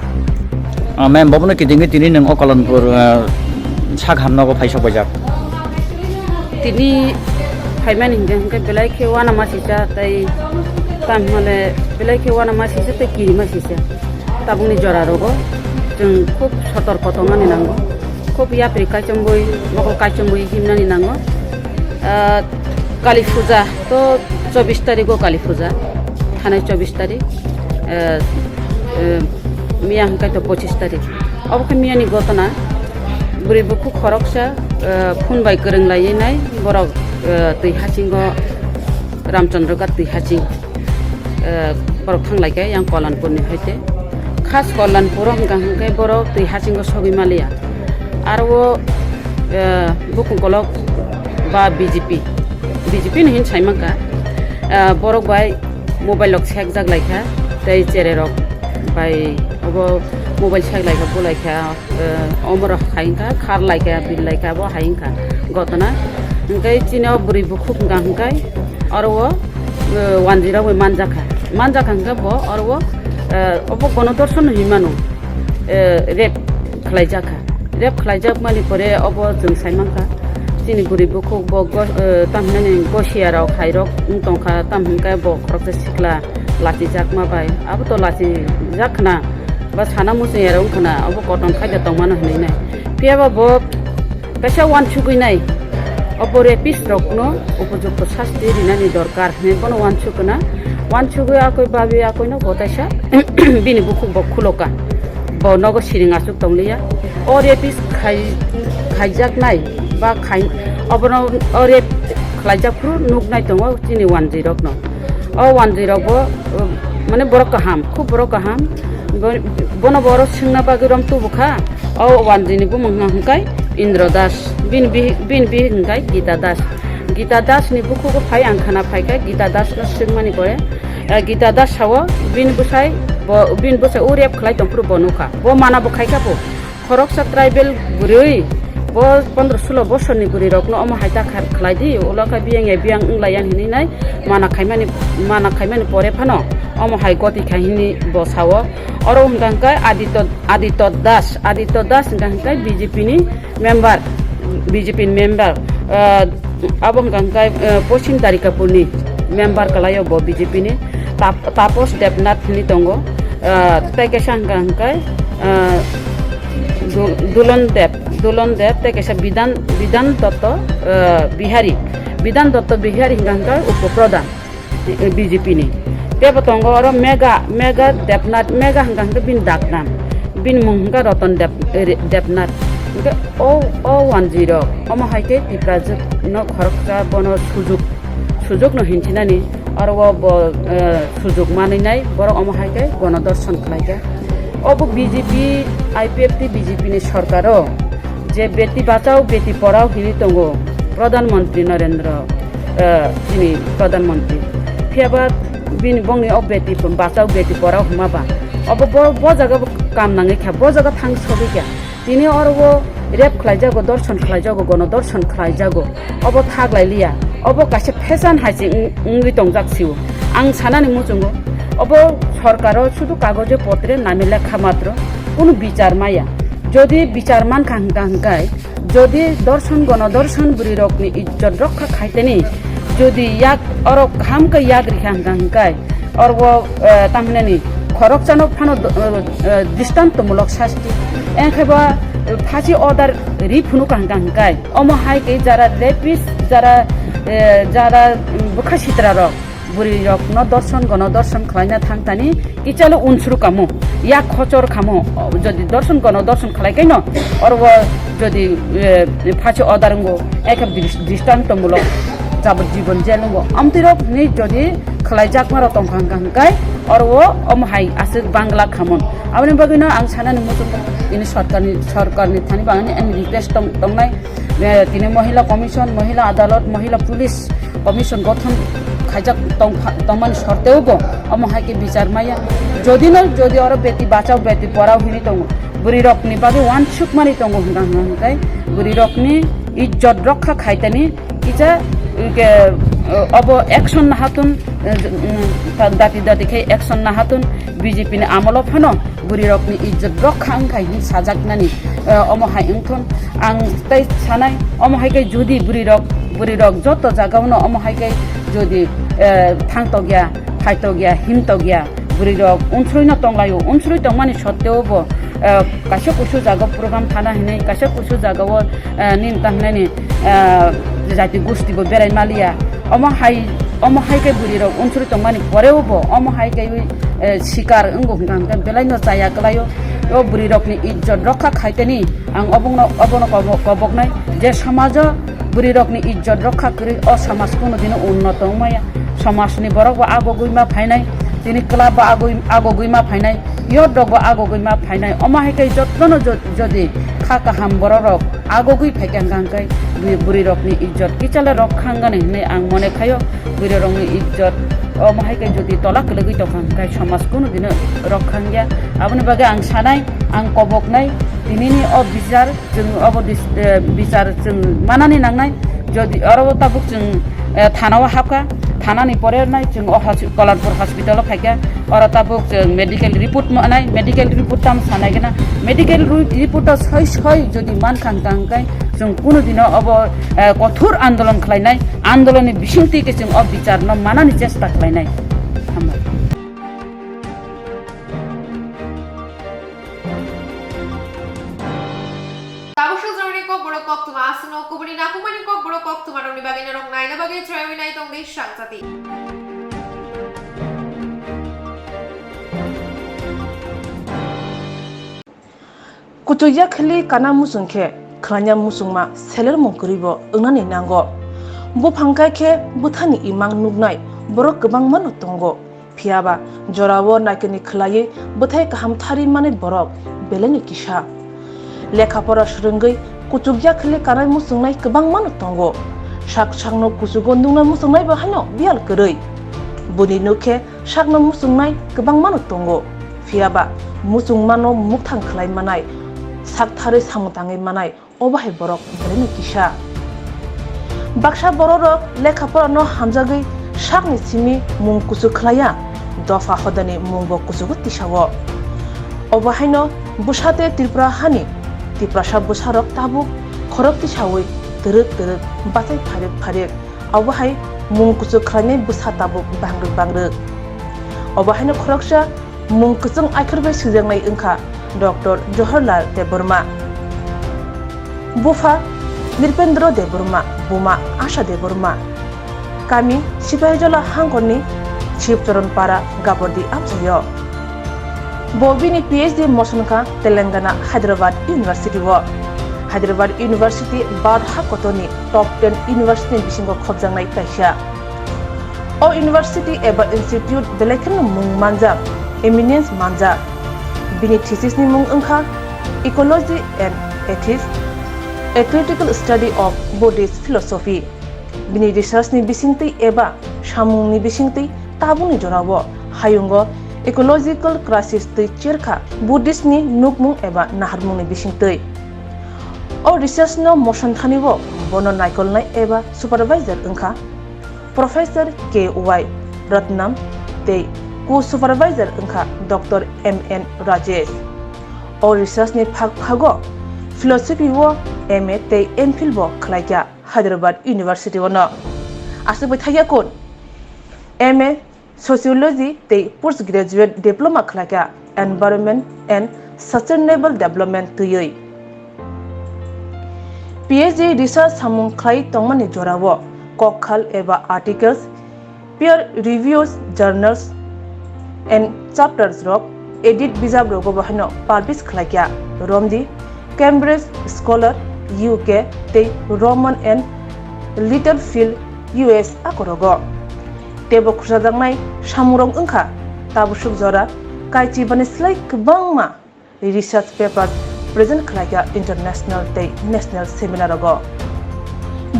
Ah, ma'am, bobono kitingwi tini nwng o Kalanpur, ah, sak hamnogo phaisok baijak. Tini phaimani hinkhe, hinkhe belai khe uanama sisa tei tamhole belai khe uanama sisa tei kirima sisa. Tabukni jora rogo chwng khub sotorko tongmani nango, khub yapri kaichomwi, mokol kaichomwi himnani nango. Ah, Kali Puja to chobbish tarigo Kali Puja, thanai chobbish tarik, ah, ah, miya hinkhe to pochish tarik. Obo khe miyani gotona, bwrwi bukhuk khoroksa, ah, phone bai kwrwng laiwi nai borok, ah, twi hachingo, Ramchandra Ghat twi haching, ah, borok thang lai khe yang Kalanpur ni hai tei. Khas Kalanpur o hwnkha hwnkhe borok twi hachingo sogwi maliya. Aro o, ah, bukung kolok ba B J P, B J P ni hin sai mankha, ah, borok bai mobile rok sekjak lai kha tei cherai rok bai obo mobile sek lai kha, bulai kha. Eh, omoro hai wngkha, khar laikha, bil laikha, bo hai wngkha gotona. Hwnkhe chini o bwrwi bukhuk wngkha hwnkhe oro o, eh, wanjwi rok bai manjakha. Manjakha hwnkhe bo oro o, eh, obo gono dorson hinwi mano, eh, rape khlaijakha. Rape khlaijakmani pore obo chwng sai mankha. Chini bwrwi bukhuk bo go-, eh, tamhinani gosiya rok hai rok wng tongkha, tamhinkhe bo khoroksa sikla lachijakma bai. Abo to lachijak khna. Ba sana muchung era wngkhana, abo koton khaida tongmano hinwi nai. Phiya ba bo kaisa uansugwi nai, obo rapist rokno upojukto sasti rinani dorkar hinwi bono uansukna. Uansugwi akoi babi akoino bo taisa bini bukhuk bo khuloka. Bo nogo siring aswk tongliya. O rapist khai, khaijaknai ba khai, obono o rape khlaijak phuru nuknai tongo chini wanjwi rokno. O wanjwi rok bo, uh, mane borok kaham, khub borok kaham. Bo-, bono borok swngna bagwi rom tubu kha. O wanjwi ni bumung hwnka hwnkhe Indra Das, bini bihik, bini bihik hwnkhe Gita Das. Gita Das ni bukhugo phai ang khana phaikha, Gita Das no swngmani pore, eh, Gita Das sao bini bwsai, bo, bini bwsai o rape khlai tongphuru bo nukha. Bo mana bo khaikha bo. Khoroksa tribal bwrwi, bo pondro sulo bosorni bwrwi rokno omo hai ta kha-, khlai di, ulo khe biyang ya biyang wng lai ya hinwi nai mana khaimani, mana khaimani pore phano omo hai goti khai hinwi bo sao. Oro hwnkha hwnkhe Aditya, Aditya Das, Aditya Das hwnkha hwnkhe B J P ni member, B J P ni member, ah, abo hwnkha hwnkhe, ah, Poschim Darikapur ni member kwlaio bo B J P ni. Tap-, Tapos Debnath hinwi tongo, ah, tei kaisa hwnkha hwnkhe, ah, Du-, Dulon Deb, Dulon Deb tei kaisa Bidan, Bidan Dotto, ah, Bihari, Bidan Dotto Bihari hwnkha hwnkhe Upo Pradhan. B J P ni. Tebo tongo oro Mega, Mega Debnath, Mega hwnkha hwnkhe bini daknam. Bini mung hwnkha Roton Deb-, Re-, Debnath. Hwnkhe o, o wanjwi rok, omo hai khe Tiprajwk no khoroksa bono sujuk, sujuk no hinchinani, oro o bo, eh, sujuk manwi nai, borok omo hai khe gono dorson khlai kha. Obo B J P, I P F T B J P ni sorkar o je Beti Bachao, Beti Padhao hinwi tongo, Pradhan Mantri Narendra eh, chini Pradhan Mantri. Phiya ba bini bongni o beti bachao, beti porao hwnma ba. Obo bo, bo jaga bo kam nangwi kha, bo jaga thang sogwi kha. Tini oro o rape khlaijago, dorson khlaijago, gono dorson khlaijago. Obo thak lai liya. Obo kaisa fashion hai se wng-, wngwi tongjak sio. Ang sanani muchungo, obo sorkaro sudu kagoje potre nami lekha matro, kunu bichar maya. Jodi bichar mankha hwnkha hwnkhe, jodi dorson gono dorson bwrwi rokni ijjot rokha khaitani, jodi yak oro kaham khe yak rikha hwnkha hwnkhe, oro, eh, tamhinani khoroksano phano do-, eh, eh, dristontomulok sasti. Engkhe bo, eh, phasi order ri phunukha hwnkha hwnkhe, omo hai khe jara rapist, jara, eh, jara, mm, bwkha sitra rok, bwrwi rokno dorson gono dorson khlaina thangtani kichalo unsuru kamo, yak khochor kamo, jodi dorson gono dorson khlai kaino, oro o jodi, eh, phachi order wngo, ekhe dris-, dristontomulok jabot jibon jel wngo. Amtwi rok ni jodi khlaijakma rok tongkha hwnkha hwnkhe, oro o omo hai aswk bangla khamon. Aboni bagwino ang sanani muchungo ini sorkarni, sorkarni thani bagwino ani request tong-, tongnai, eh, tini Mohila Commission, Mohila Adalat, Mohila Police Commission gothon khaijak tongkha-, tongmani sorteo bo omo hai khe bichar maya. Jodi no, jodi oro beti bachao, beti porao hinwi tongo, bwrwi rokni bagwi uansuk mani tongo hwnka hwnka hwnkhe bwrwi rokni ijjot rokha khaitani kisa, hwnkhe, obo action nahatun, dati dati khe action nahatun B J P ni amolo phano bwrwi rokni ijjot rokha wngkha hin sajaknani, eh, omo hai wngthun ang tei sanai, omo hai khe jodi bwrwi rok, bwrwi rok joto jagao no omo hai khe jodi, eh, thang tokya, phai tokya, him tokya, bwrwi rok unsrui no tonglaio, unsrui tongmani sotteo bo, eh, kaisa kusu jaga program thana hinwi, kaisa kusu jagao, eh, nini ta hinani, eh, jati gusti bo berai maliya, omo hai, omo hai khe bwrwi rok unsrui tongmani poreo bo omo hai khe, eh, sikar wngo hwnka hwnkhe belai no chaya kwlaio. O bwrwi rokni ijjot rokha khaitani ang obongno, obono kobo-, koboknai je somajo bwrwi rokni ijjot rokha kwrwi o somaj kuno dino unnoto wngmaya. Somajni borok bo agogwi ma phainai, tini club bo agoi-, agogwi ma phainai, youth rok bo agogwi ma phainai. Omo hai khe jottono jo-, jodi kha kaham borok rok agogwi phaikha hwnkha hwnkhe bwrwi rokni ijjot kichale rokha wngani hinwi ang mone khaio. Bwrwi rokni ijjot omo hai khe jodi tola kwlwgwi tongkha hwnkhe somaj kuno dino rokha wngya. Aboni bagwi ang sanai, ang koboknai, tinini o bichar chwng obo dis-, eh, bichar chwng manani nangnai. Jodi oro tabuk chwng, eh, thana o hapkha, thanani pore nai chwng o hos-, Kalanpur hospital o phaikha, oro tabuk chwng medical report manai, medical report tamo sanai gana, medical ru-, report o soi soi jodi mankha hwnkha hwnkhe chwng kuno dino obo, eh, kothor andolon khlainai, andolonni bisingtwi khe chwng o bicharno manani chesta khlainai. Hambai. Tabuk sujorni kok borok koktwma aswkno kubuni nakumani kok borok koktwma rokni bagwi norok naina bagwi chwrawi nai tong di sakjati. Kuchuk yakhli kana muchung khe khlanya muchungma selermung kwrwibo wngnani nango. Buphang kai khe bwthani imang nuknai borok kwbangmano tongo. Phiyaba jorao naikani khwlaiwi bwthai kaham thari manai borok belaino kisa. Lekha pora swrwngwi kuchuk yakhli kanai muchungnai kwbangmano tongo. Sak sakno kuchugo nukna muchungnaibo haino biyal kwrwi. Buni nuk khe sakno muchungnai kwbangmano tongo. Phiyaba muchungmano mukthang khlai manai, sak tharwi samung tangwi manai, obo hai borok belaino kisa. Baksa bororok lekha porano hamjagwi sakni simi mung kuchuk khlaiya, dopha hodani mungbo kuchugo tisao. Obo haino bwsa tei Tripura hani Tiprasa bwsarok tabuk khorok tisawi twrwk twrwk bachai pharik pharik, abo hai mung kuchuk khlainai bwsa tabuk bangrwk bangrwk. Obo haino khoroksa mung kwchwng aikhur bai swijaknai wngkha Doctor Jawaharlal Debbarma. Bupha Nripendra Debbarma, buma Asha Debbarma. Kami Sipahijola hangkorni Shivcharan Para, Gabordi amchaio. Bo bini P H D moson kha Telangana Hyderabad University o. Hyderabad University Bharat ha kotorni top ten university ni bisingo khopjaknai kaisa. O university eba institute belai kheno mung manjak, eminence manjak. Bini thesis ni mung wngkha Ecology and Ethics, a critical study of Buddhist philosophy. Bini research ni bisingtwi eba samung ni bisingtwi tabukni jorao hayungo ecological crisis twi cherkha Buddhist ni nukmung eba naharmung ni bisingtwi. O research no moson thani o bono naikolnai eba supervisor wngkha Professor K Y Ratnam tei co-supervisor wngkha Doctor M N Rajesh. O research ni phak phago philosophy o M A tei M Phil bo khlaikha Hyderabad University o no. Aswk bai thaiya kun M A Sociology tei Postgraduate Diploma khlaikha Environment and Sustainable Development twiwi. P H D research samung khlai tongmani jorao kokkhal eba articles, peer reviews journals and chapters rok, edit bijap rogo bo haino publish khlaikha. Romdi Cambridge Scholar U K tei Rowman and Littlefield U S a korogo. Teibo khursajaknai samungrok wngkha tabusuk jora kaichibani slai kwbangma research papers present khlaikha international tei national seminar rogo.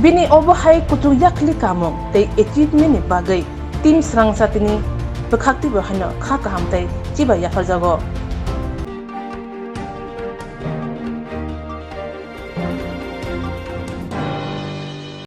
Bini obo hai kuchuk yakhli kamung tei achievement ni bagwi Team swrangsa tini bwkhaktwibo haino kha kaham tei chibai yapharjago.